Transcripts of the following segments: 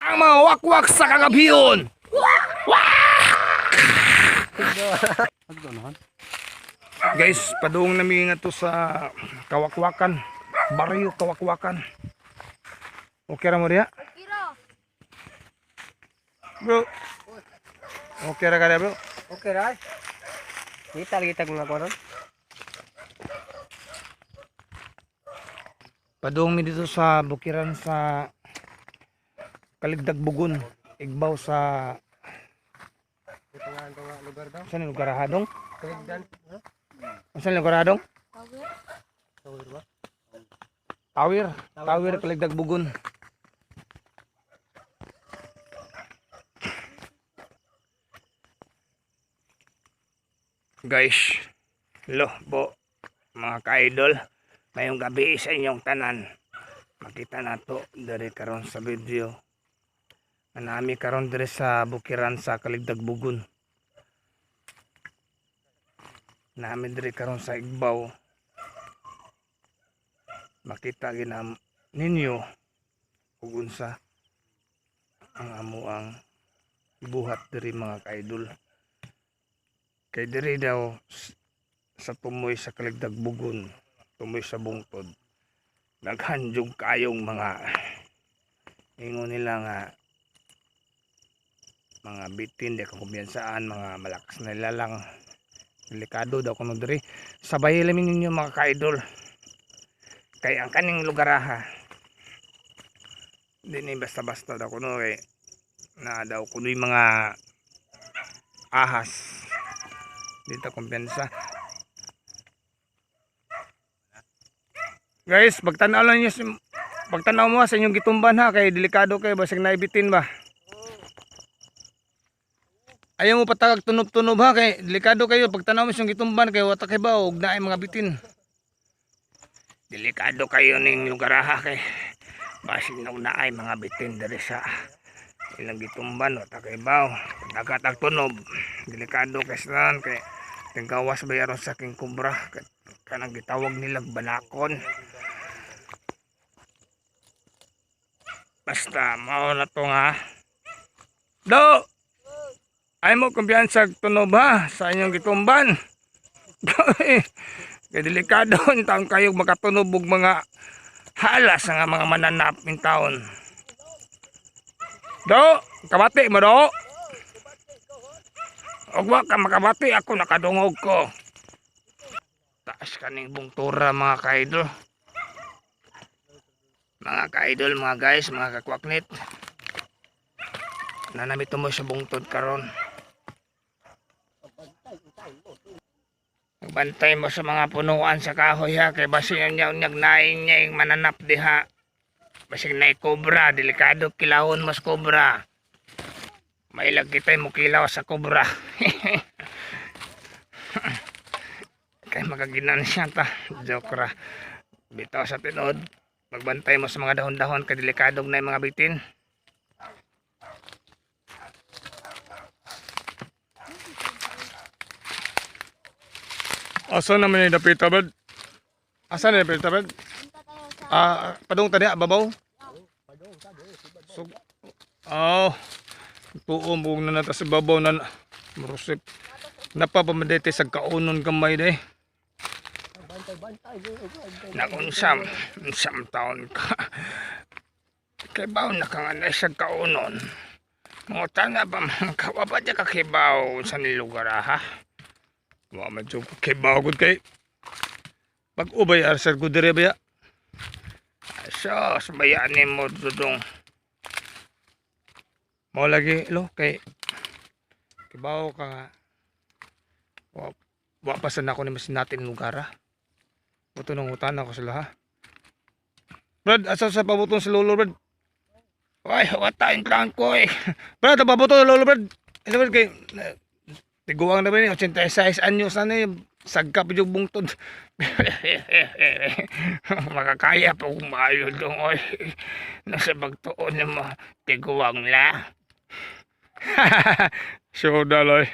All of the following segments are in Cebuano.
Ang mga wakwak sa kagabion. Guys, padung nami nga to sa Kawakwakan. Baryo Kawakwakan. Okay ra mo diha? Bro. Okay ra ka diha, bro? Okay ra. Kita lagi tag mga koron. Padung mi dito sa bukiran sa Kaligdag Bugon, Igbaw sa Ito nga ang nga lugar daw. saan yung lugar hadong? Kaligdan. Ha? Saan yung lugar hadong? Tawir ba? Tawir, Tawir Kaligdag Bugon. Guys, lo bo mga ka-idol, mayong gabi sa inyong tanan. Makita nato diri karon sa video. Manami karon diri sa bukiran sa Kaligdag Bugon. Nami diri karon sa Igbaw. Makita ginam ninyo ug unsa ang amo ang buhat diri, mga ka-idol, kay diri daw sa tumoy sa Kaligdag Bugon, tumoy sa bungtod, daghan jud kayong mga ingon nila nga mga bitin, di ka kumpiyansaan, mga malakas na nilalang, delikado daw kuno diri. Sabay lamin ninyo, mga ka-idol, kay ang kaning lugar ha, di ni basta-basta daw kuno, kay na daw kuno yung mga ahas, dito kumpiyansa. Guys, pagtanaw lang niyo, pagtanaw mo sa inyong gitumban ha, kay delikado kayo basig naibitin ba. Ayaw mo patagag tunob-tunob ha, kay delikado kayo. Pagtanaw mo sa inyong gitumban kay wata kay ba og naay mga bitin. Delikado kayo ning lugar ha, kay basig na naay mga bitin diri sa ilang gitumban, wata kay baw. Dagat tunob, delikado kay sa kay tinggawas ba aron sa king kubra, kanang gitawag nilang banakon. Basta mao na to nga do ay mo kumpiyansa tunob ha sa inyong gitumban kay delikado taon kayo makatunob og mga halas nga mga mananap in taon. Do kabati mo do og wa ka makabati, ako nakadungog ko. Taas kaning bungtura, mga kaidol. Mga kaidol, mga guys, mga kakwaknit. Nanamito mo sa bungtod karon. Magbantay mo sa mga punuan sa kahoy ha, kay basin niya unyag nain niya yung mananap diha. Basig na kobra, delikado kilawon mas kobra. Mailag kita'y mo kilaw sa kobra. Kay makaginan siya ta. Joke ra. Bitaw sa tinod. Magbantay mo sa mga dahon-dahon kay delikado na yung mga bitin. Asa naman yung dapita, Brad? Asa na yung dapita, Brad? Ah, padung tadi, babaw? So, oh, tuo mo na nata sa babaw na marusip. Napapamadete sa kaunon gamay day. Nagunsam, unsam taon ka. Kay baw na kang anay sa kaunon. Mga tanga ba mga kawaba di ka kibaw sa nilugar ha? Wa man jud ko kibaw gud kay. Pag ubay arsal ko dire ba ya? So, sabayaan ni mo dudong. Mao lagi lo kay kibaw ka nga. Wa, wa pa sa nako ni mas natin lugar ha. Buto nang utan ako sila ha. Brad, asa sa pabuton si Lolo, Brad? Ay, wata yung taon ko eh. Brad, pabuton si Lolo, Brad. Ano ba kay tiguang na ba ni 86 anyos na ni sagkap yung bungtod. Makakaya pa kung maayo dong oy. Nasa pagtuon ng mga tiguang la. So daloy.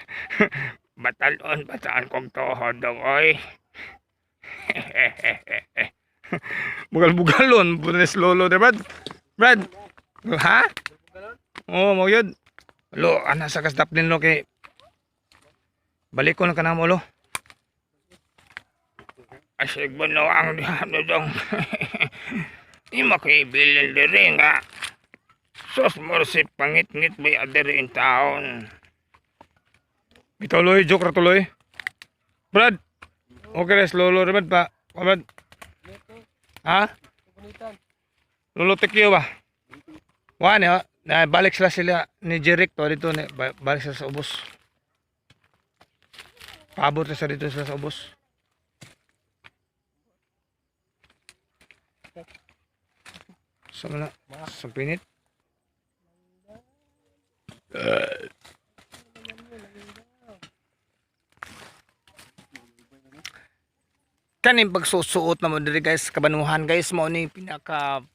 Batalon, bataan kong tuhod dong oy. Bugal-bugalon, bunes lolo de Brad. Brad. Ha? Oh, mo yun. Lo, ana sa kasdap din lo kay balik ko lang ka na mo lo. Asig ba no ang dong. Ima kay bilin diri nga. Sos morsi pangit-ngit bay adere in taon. Bitaw loy, joke ra tuloy. Brad. Okay res lolo ra brad pa. Brad. Ha? Lolo tekyo ba? Wa ni oh. Na balik sila sila ni Jeric to dito ni balik sila sa ubos. Paabot na sa dito sila sa ubos. Sa mga sa pinit. Kaning pagsusuot na mo diri guys, kabanuhan guys, mao ni pinaka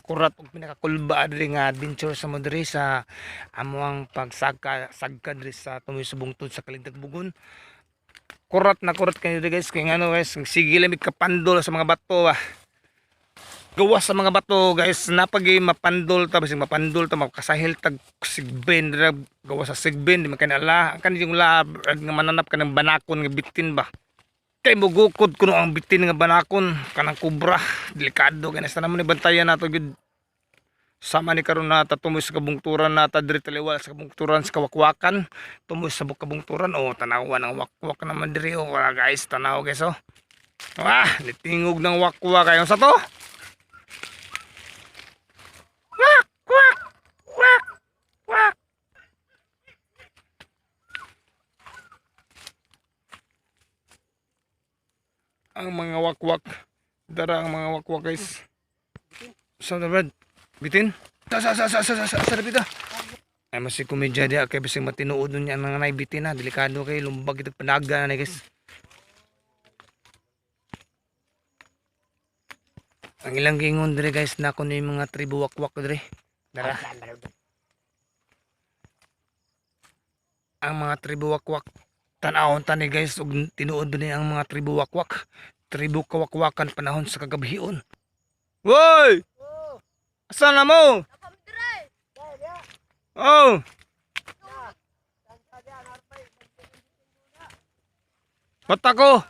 kurat ug pinakakulba diri nga adventure sa mo diri sa amuang pagsagka sagka diri sa tumoy sa bungtod sa Kalintag Bugon. Kurat na kurat kayo diri guys, kay ngano guys, sige lang mig kapandol sa mga bato ba. Gawas sa mga bato guys, napagi mapandol ta, basig mapandol ta, makasahil tag sigbin dira, gawas sa sigbin di man kay ala ang kaniyong la nga mananap ka ng banakon nga bitin ba. Kay mugukod kuno ang bitin nga banakon kanang kubra, delikado kay nasta naman ni bantayan nato gyud. Sama ni karon nata tumoy sa kabungturan nata diri taliwal sa kabungturan sa kawakwakan, tumoy sa kabungturan, oh tanawan ang wakwak naman diri oh wala guys, tanaw guys oh. Ah, nitingog ng wakwak kayo sa to. Wak wak wak wak. Ang mga wakwak. Dara ang mga wakwak guys. Sa na Brad? Bitin? Sa sa sa sa sa sa sa sa. Ay mas si komedya diya kay bisag matinuod nun niya ang mga bitin na delikado kay lumbag ito panaga na guys. Ang ilang gingon dire guys na kuno yung mga tribo wakwak dire. Dara. Ang mga tribo wakwak. Tan-awon tani guys ug tinuod ni ang mga tribo wakwak. Tribo kawakwakan panahon sa kagabhion. Woy! Asa na mo? Oh! Bata ko!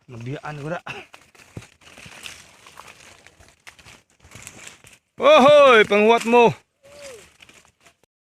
Mabiyaan ko na. Ohoy! Panghuwat mo!